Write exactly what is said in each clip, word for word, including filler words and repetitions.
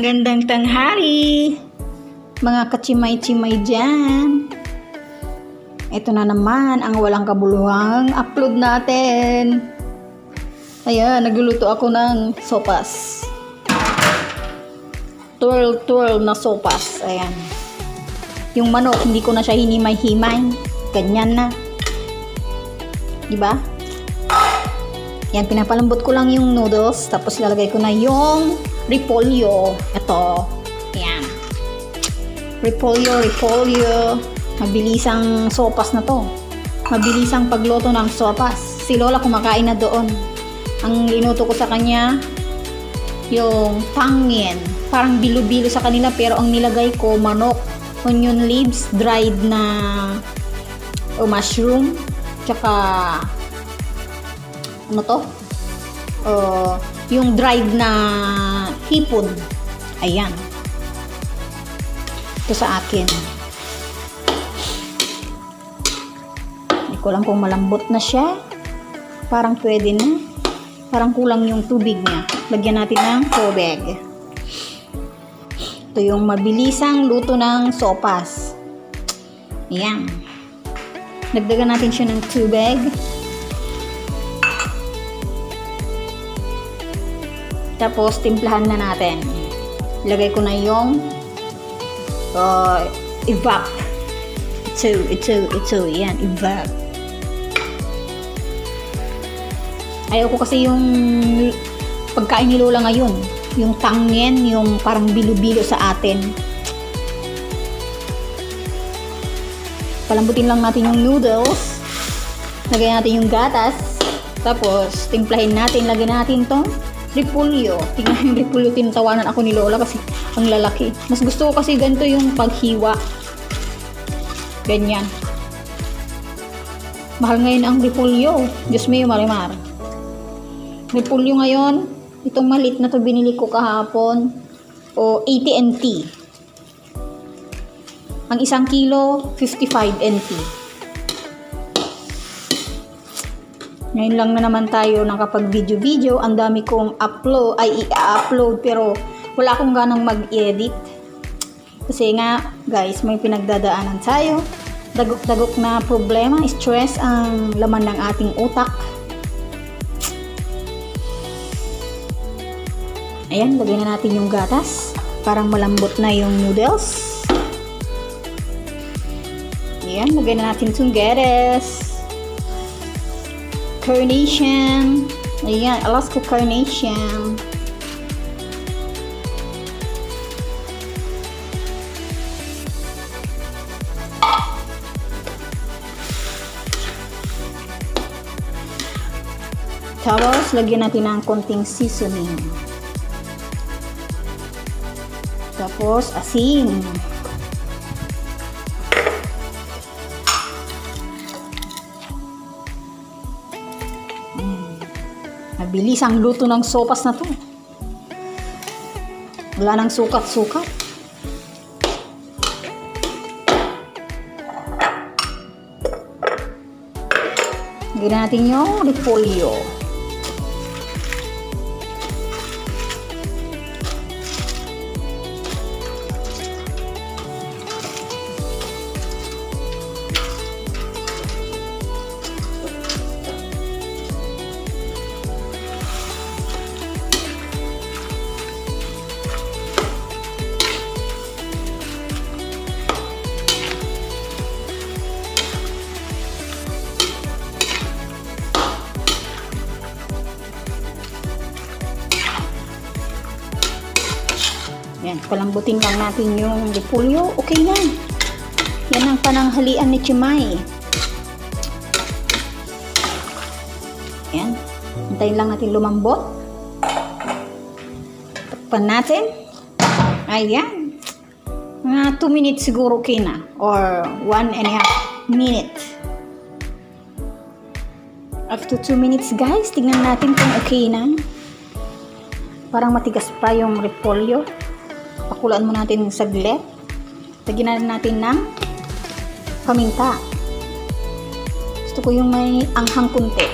Magandang tanghali, mga kachimay-chimay dyan. Ito na naman ang walang kabuluhang upload natin. Ayan, nagluluto ako ng sopas. Twirl-twirl na sopas. Ayan. Yung manok, hindi ko na siya hinimay-himay. Ganyan na. Diba? Yan, pinapalambot ko lang yung noodles. Tapos ilalagay ko na yung repolyo. Ito. Yan. Repolyo, repolyo. Mabilisang sopas na to. Mabilisang pagluto ng sopas. Si Lola kumakain na doon. Ang linuto ko sa kanya, yung tangin. Parang bilo-bilo sa kanila, pero ang nilagay ko, manok, onion leaves, dried na, o, mushroom, tsaka, ano to? O, yung dried na hipon. Ayan. Ito sa akin. Hindi ko alam kung malambot na siya. Parang pwede na. Parang kulang yung tubig niya. Lagyan natin ng tubig. Ito yung mabilisang luto ng sopas. Ayan. Dagdagan natin siya ng tubig. Tapos, timplahan na natin. Ilagay ko na yung, uh, evap. Ito, ito, ito. Yan, evap. Ayaw ko kasi yung pagkain ni Lola ngayon. Yung tangin, yung parang bilo-bilo sa atin. Palambutin lang natin yung noodles. Lagyan natin yung gatas. Tapos, timplahin natin. Lagyan natin tong repolyo. Tingnan yung repolyo, tinatawanan ako ni Lola kasi ang lalaki. Mas gusto ko kasi ganito yung paghiwa. Ganyan. Mahal ngayon ang repolyo. Diyos mio, Marimar. Repolyo ngayon, itong maliit na to binili ko kahapon. O, eighty N T. Ang isang kilo, fifty-five N T. Ngayon lang na naman tayo nakapag-video-video. Ang dami kong upload, ay, i-upload, pero wala akong ganang mag-edit. Kasi nga, guys, may pinagdadaanan tayo. Dagok-dagok na problema, stress ang laman ng ating utak. Ayan, lagyan na natin yung gatas. Parang malambot na yung noodles. Ayan, lagyan na natin itong gatas. Carnation. Ayan, Alaska Carnation. Tapos, lagyan natin ng konting seasoning. Tapos, asin. Mm. Mabilis ang luto ng sopas na to. Wala nang sukat-sukat. Lagyan natin yung repolyo. Yan, palambutin lang natin yung repolyo. Okay na. Yan ang pananghalian ni Chimay. Yan. Hintayin lang natin lumambot. Takpan natin. Ayan. Mga two minutes siguro okay na. Or one and a half minute. After two minutes, guys, tingnan natin kung okay na. Parang matigas pa yung repolyo. Pakulaan mo natin saglit. Lagyan na natin ng paminta. Gusto ko yung may anghang kunti.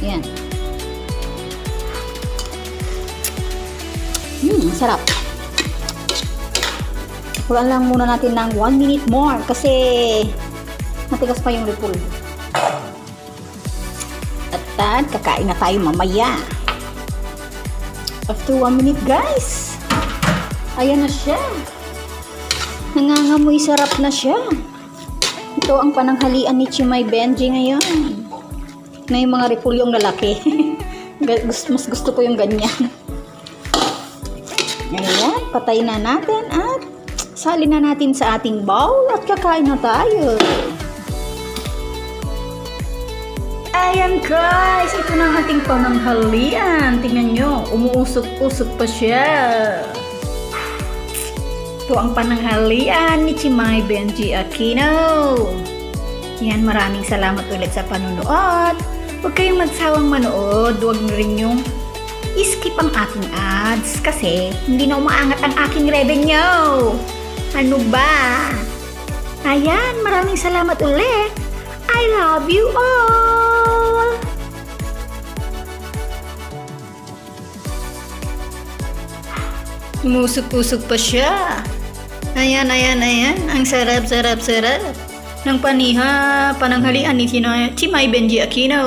Yan. Hmm, sarap. Haluan lang muna natin ng one minute more kasi matigas pa yung repolyo. At, at kakain na tayo mamaya. After one minute, guys. Ayan na siya. Nangangamoy sarap na siya. Ito ang pananghalian ni Chimay Benji ngayon. Na yung mga repolyong lalaki. Ga- gus- Mas gusto ko yung ganyan. Ayan, patay na natin at sali na natin sa ating bowl at kakain na tayo. Ayan guys, ito na ang ating pananghalian. Tingnan nyo, umuusok-usok pa siya. Ito ang pananghalian ni Chimay Benji Aquino. Yan, maraming salamat ulit sa panunood. Huwag kayong magsawang manood. Huwag nyo rin yung skip ang aking ads kasi hindi na umaangat ang aking revenue. Ano ba? Ayan, maraming salamat ulit. I love you all! Umusok-usok pa siya. Ayan, ayan, ayan. Ang sarap, sarap, sarap. Ng paniha, pananghalian ni Tina- Chimay Benji Aquino.